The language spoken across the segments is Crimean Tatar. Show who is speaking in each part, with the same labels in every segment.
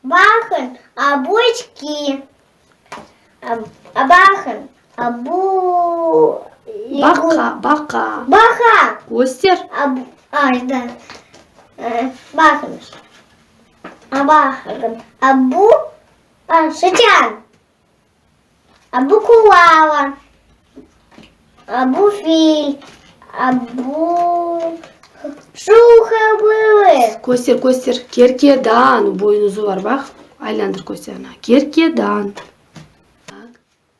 Speaker 1: Baqın, a bu eçki. A, baqın, a bu...
Speaker 2: Baqa, baqa.
Speaker 1: Baqa.
Speaker 2: Köster.
Speaker 1: A, ay, da. Baqıñız. A, baqın, a bu a, sıçan. A bu koala. A bu fil. A bu şuhı
Speaker 2: Köster, köster. Kerkedan. Boynuzı var, baq. Aylandır köster. Ana, kerkedan.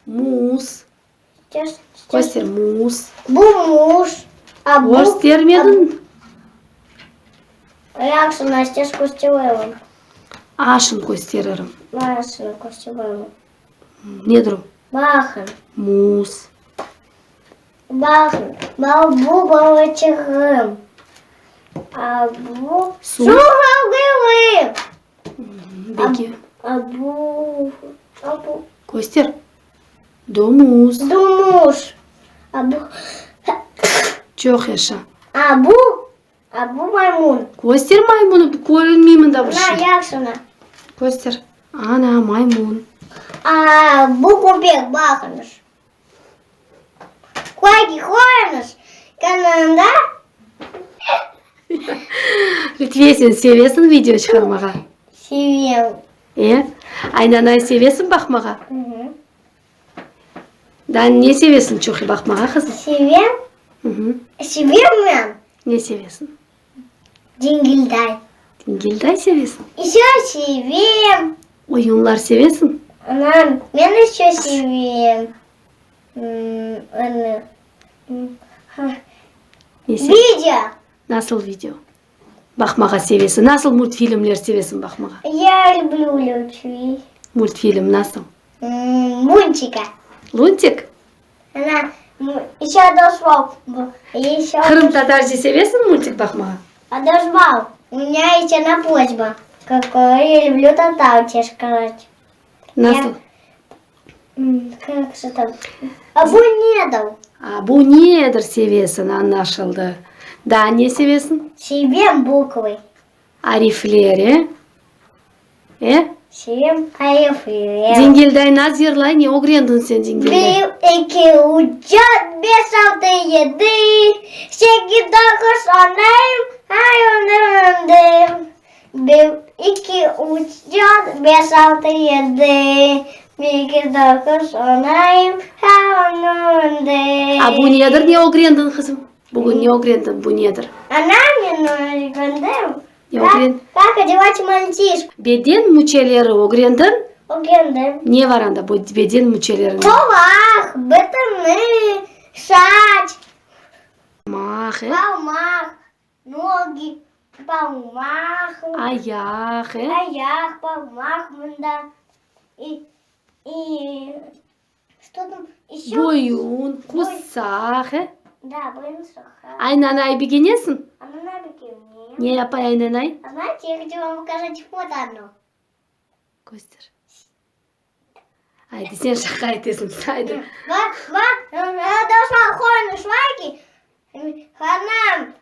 Speaker 2: Muz. Köster, muz.
Speaker 1: Bu muz. A bu...
Speaker 2: Köstermediñ.
Speaker 1: Yahşı, Nastya, köstereyim.
Speaker 2: Aşın kösteririm.
Speaker 1: Aşın köstereyim.
Speaker 2: Nedir o?
Speaker 1: Baqın.
Speaker 2: Muz.
Speaker 1: Baqın, bu balaçığım. A bu
Speaker 2: Su.
Speaker 1: Su
Speaker 2: Peki.
Speaker 1: A bu, a bu.
Speaker 2: Köster. Domuz.
Speaker 1: Domuz. A bu.
Speaker 2: Çoq yaşa.
Speaker 1: A bu, a bu maymun.
Speaker 2: Köster maymunı, körünmey mında bir şey.
Speaker 1: Na, yahşına.
Speaker 2: Köster. Ana, maymun.
Speaker 1: A bu köpek, baqıñız. Qoy qoyıñız kanalında.
Speaker 2: Lütfiye, sen sevesiñ video çıqarmağa?
Speaker 1: Sevem.
Speaker 2: E? Aynanay sevesiñ baqmağa? Daa ne sevesiñ çoq baqmağa, qızım?
Speaker 1: Sevem. Sevem men.
Speaker 2: Ne sevesiñ?
Speaker 1: Dingilday.
Speaker 2: Dingilday sevesiñ?
Speaker 1: Еще sevem.
Speaker 2: Oyunlar sevesiñ?
Speaker 1: Anam, men еще sevem. Anı. Video.
Speaker 2: Nasıl video? Baqmağa sevesiñ? Nasıl multfilmler sevesiñ baqmağa?
Speaker 1: Ya люблю multfilm.
Speaker 2: Multfilm nasıl?
Speaker 1: Лунтика.
Speaker 2: Лунтик?
Speaker 1: Ana, еще adosval. Еще
Speaker 2: Qırımtatarca sevesiñ multik baqmağa?
Speaker 1: Adosval. У меня есть одна просьба. Какую я люблю татарча сказать.
Speaker 2: Nasıl?
Speaker 1: Как же там? A bu nedir?
Speaker 2: A bu nedir sevesiñ, añlaşıldı. Daa ne sevesiñ?
Speaker 1: Sevem bukvı.
Speaker 2: Arifler, e? E?
Speaker 1: Sevem arifler.
Speaker 2: Dingilday naz yırlay, ne ögrendiñ sen dingilday?
Speaker 1: Bir, eki, üç, dört, beş, altı, yedi, sekiz, doquz, on, ay, on, on bir. Bir, eki, üç, dört, beş, altı, yedi, sekiz, doquz, on, ay, on, on bir.
Speaker 2: A bu nedir, ne ögrendiñ, qızım? Bugün ne ögrendiñ, bu nedir?
Speaker 1: Ana, men ögrendim.
Speaker 2: Ne ögren?
Speaker 1: Kak odevat maltişku.
Speaker 2: Beden müçeleri ögrendiñ?
Speaker 1: Ögrendim.
Speaker 2: Ne var anda bu beden müçelerinde?
Speaker 1: Qulaq, bitini, saç.
Speaker 2: Parmaq, e?
Speaker 1: Parmaq, nogi, parmaq.
Speaker 2: Ayaq, e?
Speaker 1: Ayaq, parmaq mında. I, i, Что там еще?
Speaker 2: Boyun, qusaq, e?
Speaker 1: Да, boyun qusaq.
Speaker 2: Aynanay begenesiñ?
Speaker 1: Aynanay begenem.
Speaker 2: Ne yapay aynanay?
Speaker 1: А знаете, я хочу вам показать фото одно.
Speaker 2: Köster. Aydı, sen şaqa etesiñ, aydı.
Speaker 1: Baq, baq, hanam.